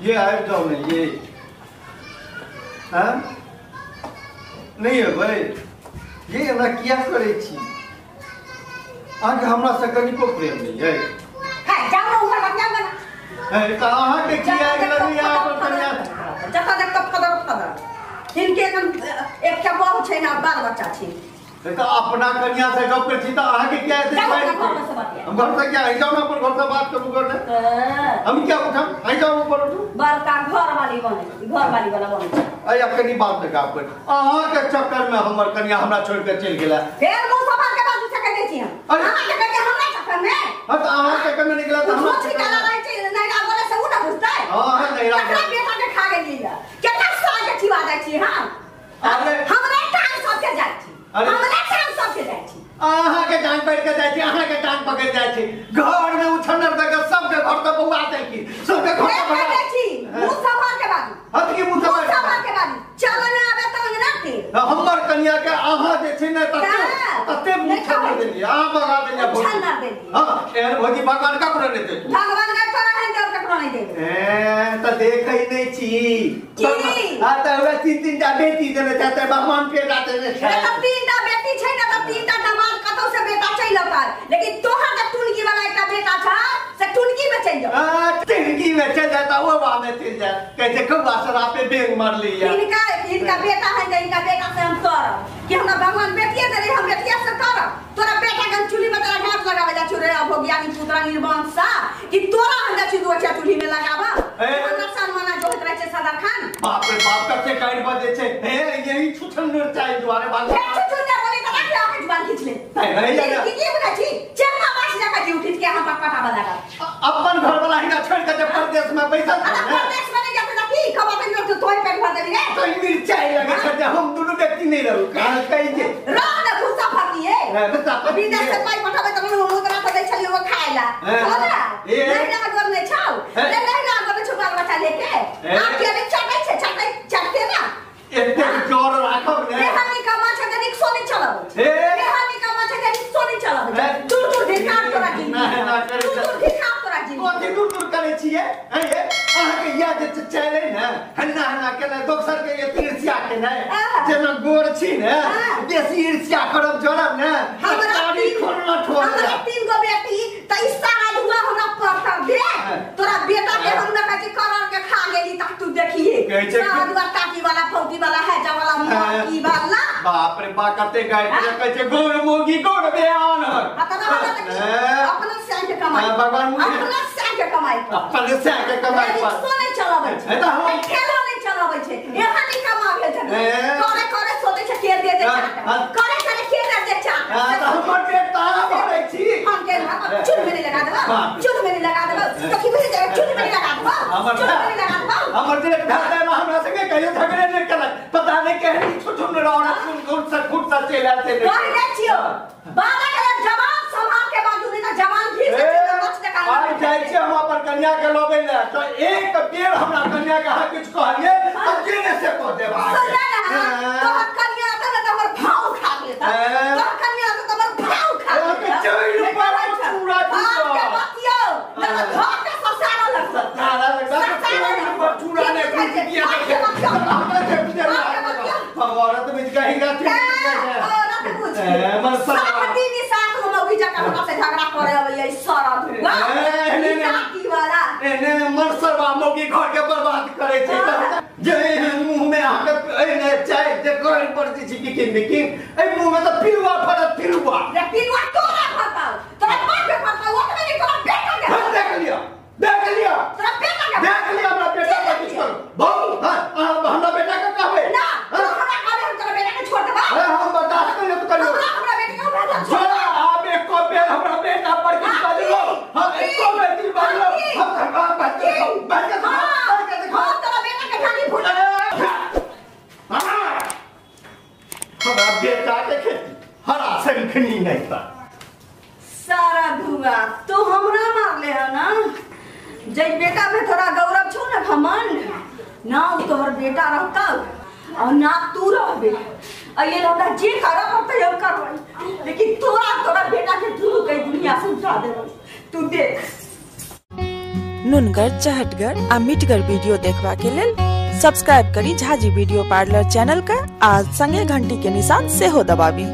ये आबि जाउ ने ये। हाँ नहीं अबै ये एना किया करै छी? अहाँके हमरा से कनिको प्रेम नहीं है। जाओ ना ऊपर मत जाओ ना। तऽ अहाँके की आगि लगैया अपन कनिया? जतऽ देख तब फदर फदर। हिनके एखन एकटा बहु छै ना बाल बच्चा छै। तऽ अपना कनिया से गप करै छी तऽ अहाँके किया एते जाउ अपना घर से बतिया। हम घर से क्या? आइ जाउ ना अपन घर से बात करू करने। हम क्या उठम? आइ जाउ ऊपर उठू। बड़का घर वाली बने, घर वाली वाला बने छै। अय कनी बात ने गप कर। अहाँके चक्कर में हमर कनिया हमरा छोड़ के चलि गेला। फेर मुंह संभाल के बाजू से कह दै छी हम। अहाँके कनिया हमरा चक्कर में? हां तऽ अहाँके चक्कर में निकला तऽ हमरा सोच के लड़ाई छै, नैरा बोले से उ ना बुझतै। हां हां नैरा केकरा बेटा के खा गेली या? केकरा साग के चिबा जाइ छी? हां अरे हमरा टांग सब के जाइ छी। हमरा टांग सब के जाइ छी। अहाँ के टांग पकड़ के जाइ छी, अहाँ के टांग पकड़ जाइ छी। घर में उछन्नर दऽ के सबके घर तऽ बौआ जाइ छी, सबके घर तऽ भगा जाइ छी। मुंह संभाल के बाजू। हत की मुंह संभाल के बाजू। चलो ना आबे तंग ना के। हमर कनिया के अहाँ जे छै ने तते तते मुंह छन्नर देलियै, अहाँ भगा देलियै। छन्नर देलियै। हां एहन भौजी भगवान ककरो नहि देत। भगवान के तोरा एहन देव ककरो नहि देत। ए तऽ देखै नहि छी। हां तऽ हमरा तीन तीन टा बेटी देने छै तऽ भगवान पेटा देने छै। तऽ तीन टा बेटी छै ने तऽ तीन टा दामाद कतौ से बेटा चलि अवतार, लेकिन तोहर जे टुनकी वाला एकटा बेटा छ से टुनकी में चलि जाओ। टुनकी में चलि जाए तऽ ओबा में चलि जाए। कहै छै कौआ शराब पे बेंग मारली या। इनका इनका बेटा है ने, इनका बेटा से हम करब कि हमरा भगवान बेटिए दे, हम बेटिया से करब। तोरा बेटा के चूल्ही में तोरा घास लगावे जा छुरे अभोग्यानी पुत्रा निर्वंश सा कि तोरा हम जा छी दोचा चूल्ही में लगाबा। हमरा सनमाना जो होत रहै छै सदा खान। बाप रे बाप कते काटि बजे छै। हे यही छुछन्नर चाही दुआरे भाग। छुछन्नर बोले त राख आके जुबान खींच ले। नहीं नहीं की की बुझै छी? चेमा बास जका जी उठित के अहाँ पटपटा बजा अपन घर वाला हिना छोड़ के जब परदेश में बैसल छै ने। परदेश में नहीं जाते त की खबर त तो तोय पेट भर देबी रे। तो मिर्चाई लगे छै जे हम दुनू व्यक्ति नहीं रहू। कहि जे रह न गुस्सा फरनी है। विदेश से पाई पठाबै त हम मुद्रा त दै छलियै ओ खाय ला। होला नहीं ना घर नै छौ, नहीं ना घर छौ बाल बच्चा लेके आप के नहीं चटै छै, चटै चटते ना। एते जोर राखब ने। एहन कमा छै त रिक्शो नहीं चलाबै छै। एहन कमा छै त रिक्शो नहीं चलाबै छै। दूर दूर धिकार तोरा जी। ना ना करै छै। दूर धिकार तोरा जी। कथि दूर दूर करै छियै? हैं ये अहाँ के या जे चले ने हन्ना हन्ना केने दोसर के ये ईर्ष्या के ने जेना गोर छी ने बेसी ईर्ष्या करब जरब ने। हमरा तीन गो बेटी त ई सारा धुआ हमरा पर दे। तोरा बेटा के हम ना कहै करर के खा गेली त तू देखिए सारा धुआ टाटी वाला फौती वाला हैजा वाला मोती वाला। बाप रे बा कते गाय कहै छै गोर मोगी गोर बयान। अपना से के कमाई भगवान अपना से के कमाई अपन से के कमाई पर रिक्शो नहीं चलाबै छै, ठेलो नहीं चलाबै छै। एहन नहीं कमाबै छै। करे करे सोचै छै के दे दे करे करे के दे दे चा। त हमर पेट तारा भरै छी। हम के चुन में नहीं लगा देबा, चुन में नहीं लगा देबा त की बुझे जाए? चुन में नहीं लगा देबा, चुन में नहीं लगा देबा। हमर पेट भरले में हमरा संगे कहियो झगड़े नहीं केलक। पता नहीं केहन छुछुन रौना सुन गुट से खुट से चलि आयल छै। कहि दै छियो बाबा के जवान संभाल के बाजू नहीं त जवान घीच के बच दे कान। आइ जाइ छी हम अपन कन्या के लबै ले त एक बेर हमरा कन्या के अहाँ किछु कहलियै त केने से कह देब। सुन ना तोहर कन्या त न हमर भाव खा लेता। तोहर कन्या त हमर भाव खा लेता। चैल पर चूड़ा के बतियो न त घर के ससारा लगता। ससारा लगता पर चूड़ा ने घुट दिया हमरा जे बुझल औरत बुझ कहीं ना ठीक है। औरत बुझ सात दिन सात गो मौगी जका हमरा से झगड़ा करे अबैया ई सारा धुआ ई वाला एने मनसरवा मौगी घर के बर्बाद करे छै। जे एहन मुंह में अहाँ के एने चाय जे घर पर जे छी बिकिन बिकिन ए मुंह में त पिलुआ फड़त पिलुआ। रे पिलुआ तोरा फड़तौ, तोरा बाप के फड़तौ, ओतबे नहीं तोरा बेटा के। हम देख लिया, देख लिया तोरा बेटा के, देख लिया हमरा बेटा के किछ करू बहु। हां हमरा बेटा के कहबै ना हमरा कहबै हम तोरा बेटा के छोड़ देबा। हम बर्दाश्त करियो त करियो। हमरा हमरा बेटा के हमरा छोड़। आप एको बेर हमरा बेटा पर किछ बाजलो, हम एको बेर किछ बाजलो हम बैठ के बैठ के बैठ के देखो तोरा बेटा के खाली भूल। हमरा बेटा के खेती हरा शंखनी नहीं था। सारा धुआ तो हमरा मारले है ना। जै बेटा में थोड़ा गौरव छौ ना घमंड ना तोहर बेटा रहता और ना तू रहबे। ये हमरा जे करब पड़तै हम करबै, लेकिन तोरा तोरा बेटा के दुनू के दुनिया से उठा देबै। तू देख। नुनगर, चहटगर आ मिठगर वीडियो देखबा के लेल सब्सक्राइब करी झाजी वीडियो पार्लर चैनल का आ संगे घंटी के निशान सेहो दबाबी।